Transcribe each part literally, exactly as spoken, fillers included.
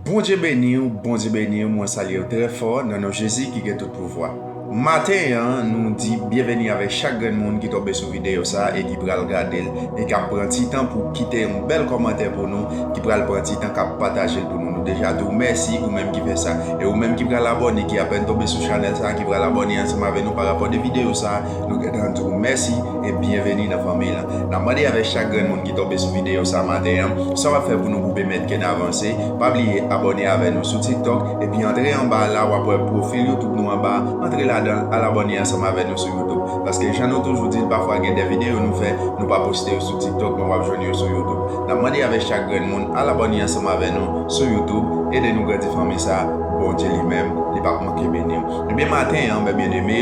Bondye beni w, Bondye beni w, mwen salye w trè fò nan non Jezi ki gen tout pouvwa. Maten an, nou di byenveni avèk chak grenn moun ki tonbe sou videyo sa a e ki pral gade l e k ap pran ti tan pou kite yon bèl kòmantè pou nou, ki pral pran ti tan k ap pataje l pou nou. Nou deja di w mèsi, ou menm ki fè sa. E ou menm ki pral abòne, ki apèn tonbe sou chanèl sa a, ki pral abòne ansanm avè nou pa rapò de videyo sa a, nou gentan di w mèsi e byenveni nan fanmi lan. N ap mande avèk chak grenn moun ki tonbe sou videyo sa a maten an, sa w ap fè pou nou pou pèmèt ke n avanse, pa bliye abòne avè nou sou TikTok, epi antre anba la, w ap wè pwofil YouTube nou anba, antre ladan l, al abòne ansanm avè nou sou YouTube. Paske jan nou toujou di l, pafwa gen de videyo nou fè, nou pa poste yo sou TikTok, men w ap jwenn yo sou YouTube. N ap mande avèk chak grenn moun, al abòne ansanm avè nou sou YouTube, ede nou grandi fanmi sa a, Bondye li menm, li p ap manke beni w. Ebyen, maten an, mè byeneme,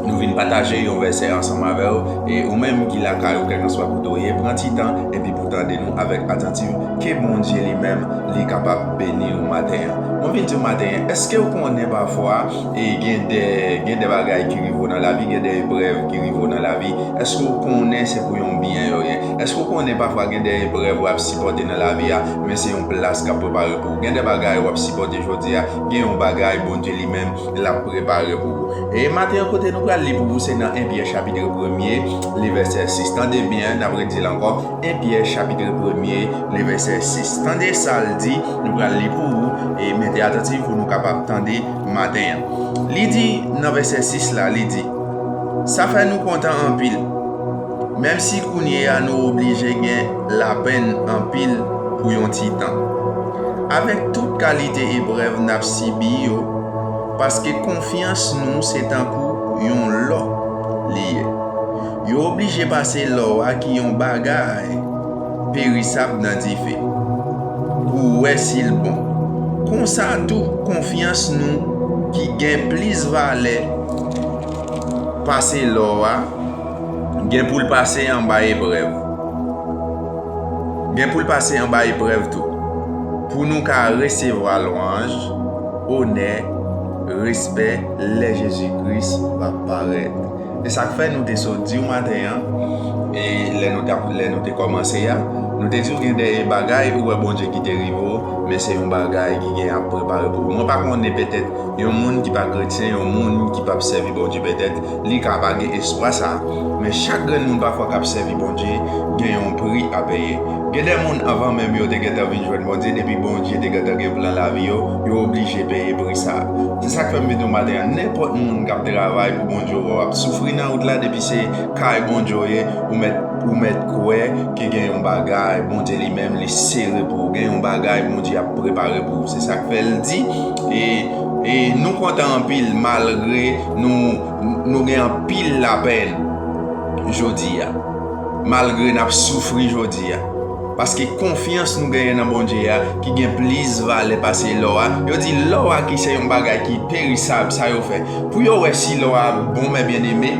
nou vin pataje yon vèsè ansanm avè w, e ou menm ki lakay ou, kèlkanswa kote w ye, pran ti tan, epi pou tande nou avèk atantiv, ke Bondye li menm, li kapab beni w maten an. Mwen vin di w maten an, èske w konnen pafwa, e gen de, gen de bagay ki rive w nan lavi, gen de eprèv ki rive w nan lavi, èske w konnen se pou yon byen yo ye? Èske w konnen pafwa gen de eprèv w ap sipòte nan lavi a, men se yon plas k ap prepare pou ou? Gen de bagay w ap sipòte jodi a, gen yon bagay Bondye li menm, l ap prepare pou ou. E maten an, kote nou pral li pou ou, se nan en Pyè chapit premye, li vèsè sis. Tande byen, n ap redi l ankò. En Pyè chapit premye, li vèsè sis. Tande sa l di, nou pral li pou ou, e mete atantiv pou nou kapab tande maten an. Li di nan vèsè sis la, li di, sa fè nou kontan anpil, menm si kounye a nou oblije gen lapenn anpil pou yon ti tan. Avèk tout kalite eprèv n ap sibi yo, paske konfyans nou se tankou yon lò li ye. Yo oblije pase lò a ki yon bagay perisab nan dife pou wè si l bon. Konsa tou, konfyans nou ki gen plis valè pase lò a, gen pou l pase anba eprèv. Gen pou l pase anba eprèv tou. Pou nou ka resevwa lwanj, onè, respè lè Jezi Kris va parèt. E sa k fè nou te sot di w maten an, e lè nou t ap, lè nou te kòmanse a, nou te di w gen de bagay ou wè Bondye ki te rive w, men se yon bagay ki gen ap prepare pou ou. Mwen pa konnen, petèt yon moun ki pa kretyen, yon moun ki p ap sèvi Bondye, petèt li ka pa gen espwa sa a. Men chak grenn moun pafwa k ap sèvi Bondye gen yon pri a peye. Gen de moun, anvan menm yo te gentan vin jwenn Bondye, depi Bondye te gentan gen plan lavi yo, yo oblije peye pri sa a. Se sa k fè m vin di w maten an, nenpòt moun k ap travay pou Bondye, w ap soufri nan wout la, depi se kay Bondye w ye, ou mèt, ou mèt kwè ke gen yon bagay Bondye li menm li sere pou ou, gen yon bagay Bondye ap prepare pou ou. Se sa k fè l di, e, e nou kontan anpil malgre nou, nou gen anpil lapenn jodi a. Malgre n ap soufri jodi a. Paske konfyans nou genyen nan Bondye a, ki gen plis valè pase lò a. Yo di lò a ki se yon bagay ki perisab, sa yo fè. Pou yo wè si lò a bon, mè byeneme,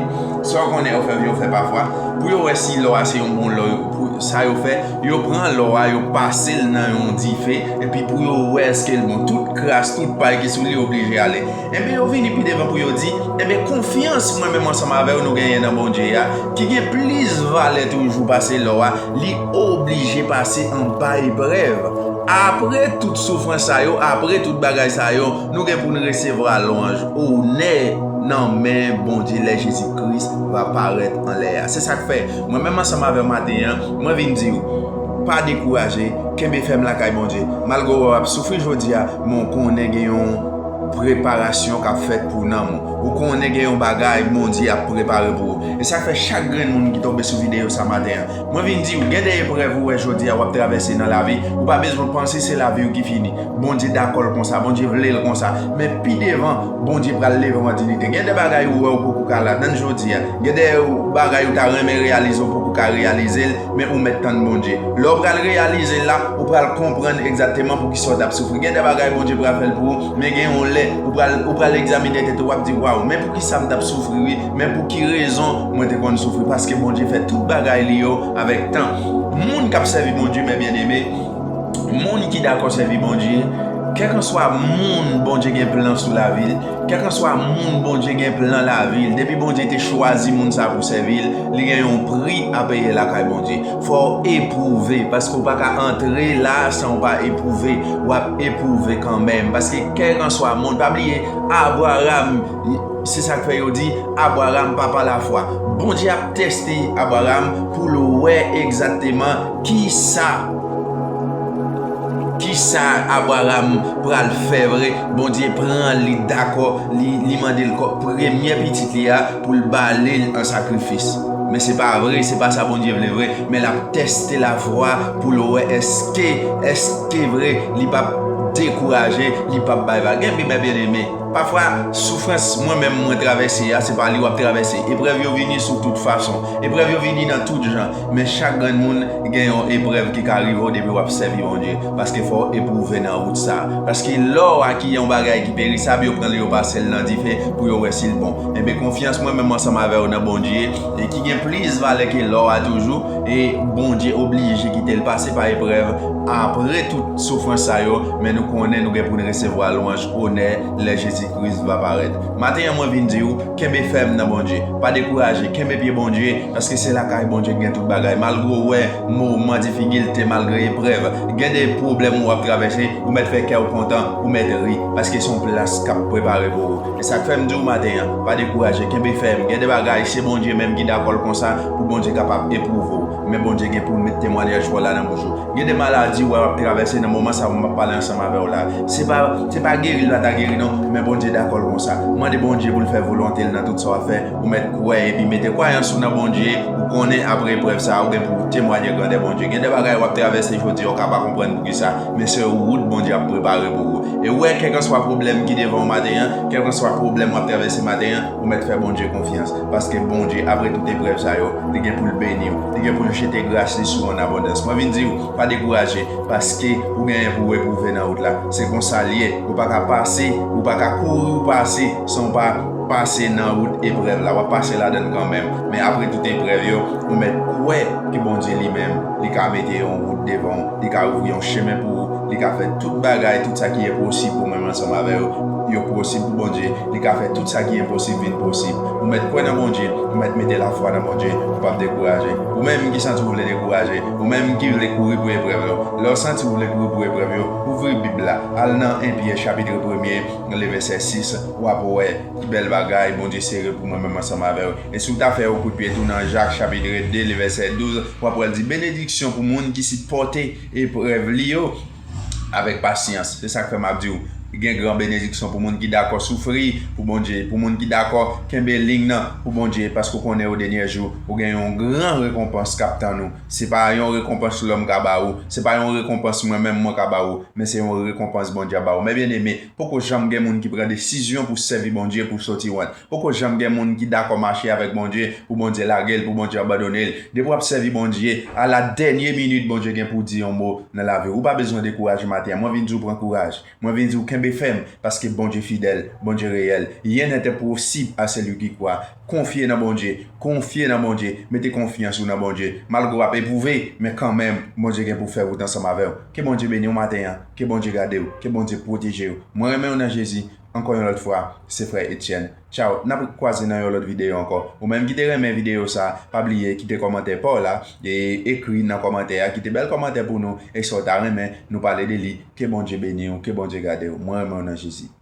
sa w konnen yo fè, yo fè pafwa. Pou yo wè si lò a se yon bon lò, yo, pou, sa yo fè, yo pran lò a, yo pase l nan yon dife, epi pou yo wè èske l bon. Tout kras, tout pay ki sou li oblije ale. Enben, yo vini pi devan pou yo di, enben, konfyans mwen menm ansanm avè w nou genyen nan Bondye a, ki gen plis valè toujou pase lò a, li oblije pase anba eprèv. Apre tout soufrans sa yo, apre tout bagay sa yo, nou gen pou n resevwa lwanj, onè nan men Bondye lè Jezi Kris va parèt anlè a. Se sa k fè, mwen menm ansanm avè w maten an, mwen vin di w, pa dekouraje, kenbe fèm lakay Bondye. Malgre w ap soufri jodi a, men w konnen gen yon preparasyon k ap fèt pou nanm ou. Ou konnen gen yon bagay Bondye ap prepare pou ou. E sa k fè chak grenn moun ki tonbe sou videyo sa maten an, mwen vin di w, gen de eprèv ou wè jodi a w ap travèse nan lavi, ou pa bezwen panse se lavi w ki fini. Bondye dakò l konsa, Bondye vle l konsa. Men pi devan, Bondye pral leve w an diyite. Gen de bagay ou wè ou poko ka la, tann jodi a. Gen de bagay ou ta renmen reyalize, ou poko ka reyalize l, men ou mèt tann Bondye. Lè w pral reyalize l la, ou pral konprann egzakteman poukisa w t ap soufri. Gen de bagay Bondye pral fè l pou ou, men gen yon lè, ou pral, ou pral egzamine tèt ou, w ap di, waw, men poukisa m t ap soufri, wi, men pou ki rezon mwen te konn soufri? Paske Bondye fè tout bagay li yo avèk tan. Moun k ap sèvi Bondye, mè byeneme, moun ki dakò sèvi Bondye, Kèlkanswa moun Bondye gen plan sou lavi l, kèlkanswa moun Bondye gen plan lavi l, depi Bondye te chwazi moun sa pou sèvi l, li gen yon pri a peye lakay Bondye. Fò w epwouve, paske w pa ka antre la san w pa epwouve. W ap epwouve kanmenm. Paske kèlkanswa moun, pa bliye, Abraram, se sa k fè yo di Abraram papa lafwa. Bondye ap teste Abraram pou l wè egzakteman kisa, kisa Abraram pral fè vre. Bondye pran li dakò, li, li mande l kò premye pitit li a pou l bale l an sakrifis. Men se pa vre, se pa sa Bondye vle vre, men l ap teste lafwa pou l wè èske, èske vre li p ap dekouraje, li p ap bay vag. Ebyen, men byeneme, pafwa, soufrans mwen menm mwen travèse a, se pa li w ap travèse. Eprèv yo vini sou tout fason. Eprèv yo vini nan tout jan. Men chak grenn moun gen yon eprèv ki ka rive w depi w ap sèvi Bondye. Paske fò w epwouve nan wout sa. Paske lò a ki yon bagay ki perisab, yo pran l yo pase l nan dife pou yo wè si l bon. Enben, konfyans mwen menm ansanm avè w nan Bondye, e ki gen plis valè ke lò a toujou, e Bondye oblije kite l pase pa eprèv. Apre tout soufrans sa yo, men nou konnen nou gen pou n resevwa lwanj, onè, lè Jezi Kris va parèt. Maten an, mwen vin di w, kenbe fèm nan Bondye. Pa dekouraje, kenbe pye Bondye, paske se lakay Bondye ki gen tout bagay. Malgre w wè moman difikilte, malgre eprèv, gen de pwoblèm w ap travèse, ou mèt fè kè w kontan, ou mèt ri, paske se yon plas k ap prepare pou ou. E sa k fè m di w maten an, pa dekouraje, kenbe fèm. Gen de bagay, se Bondye menm ki dakò l konsa, pou Bondye kapab epwouve w. Men Bondye gen pou l met temwayaj pa w la nan bouch ou. Gen de maladi w ap travèse nan moman sa a, m ap pale ansanm avè w la. Se pa, se pa geri l pa ta geri non, men Bondye dakò l konsa. Mande Bondye pou l fè volonte l nan tout sa w ap fè. Ou mèt kwè epi mete kwayans ou nan Bondye. Ou konnen apre eprèv sa a, ou gen pou w temwaye grandè Bondye. Gen de bagay w ap travèse jodi a, ou ka pa konprann poukisa, men se yon wout Bondye ap prepare pou ou. E w wè, kèlkanswa pwoblèm ki devan w maten an, kèlkanswa pwoblèm w ap travèse maten an, ou mèt fè Bondye konfyans. Paske Bondye, apre tout eprèv sa yo, li gen pou l beni w. Li gen pou l jete gras li sou w an abondans. Mwen vin di w, pa dekouraje, paske ou genyen pou w epwouve nan wout la. Se konsa l ye. Ou pa ka pase, ou pa ka kouri w pase san w pa pase nan wout eprèv la. W ap pase ladan l kanmenm. Men apre tout eprèv yo, ou mèt kwè ke Bondye li menm, li ka mete yon wout devan w, li ka ouvri yon chemen pou ou, li ka fè tout bagay, tout sa ki enposib pou mwen menm ansanm avè w, yo posib pou Bondye. Li ka fè tout sa ki enposib vin posib. Ou mèt kwè nan Bondye, ou mèt mete lafwa nan Bondye, ou p ap dekouraje. Ou menm ki santi w vle dekouraje, ou menm ki vle kouri pou eprèv yo, lè w santi w vle kouri pou eprèv yo, ouvri Bib la, al nan en Pyè chapit premye, le vèsè sis, w ap wè ki bèl bagay Bondye sere pou mwen menm ansanm avè w. E si w ta fè yon kout pye tou nan Jak chapit de, le vèsè douz, w ap wè l di, benediksyon pou moun ki sipòte eprèv li yo avèk pasyans. Se sa k fè m ap di w, gen gran benediksyon pou moun ki dakò soufri pou Bondye, pou moun ki dakò kenbe liy nan pou Bondye, paske w konnen o dènye jou, ou gen yon gran rekonpans k ap tann ou. Se pa yon rekonpans lòm ka ba ou, se pa yon rekonpans mwen menm mwen ka ba ou, men se yon rekonpans Bondye ap ba ou. Men byeneme, poko janm gen moun ki pran desizyon pou sèvi Bondye pou soti wont. Poko janm gen moun ki dakò mache avèk Bondye pou Bondye lage l, pou Bondye abandone l. Depi w ap sèvi Bondye, a la dènye minit, Bondye gen pou di yon mo nan lavi w. Ou pa bezwen dekouraje maten an. Mwen vin di w pran kouraj. Mwen vin di w kenbe fèm, paske Bondye fidèl, Bondye reyèl. Rien n'est impossible à celui qui croit. Konfye nan Bondye, konfye nan Bondye, mete konfyans ou nan Bondye. Malgre w ap epwouve, men kanmenm, Bondye gen pou fè wout ansanm avè w. Ke Bondye beni w maten an, ke Bondye gade w, ke Bondye pwoteje w. Mwen renmen w nan Jezi, ankò yon lòt fwa, se frè Etienne. Tchaw, n ap kwaze nan yon lòt videyo ankò. Ou menm ki te renmen videyo sa, pa bliye kite kòmantè pa w la, e ekri nan kòmantè a, kite bèl kòmantè pou nou, e sa w ta renmen nou pale de li. Ke Bondye beni w, ke Bondye gade w. Mwen renmen w nan Jezi.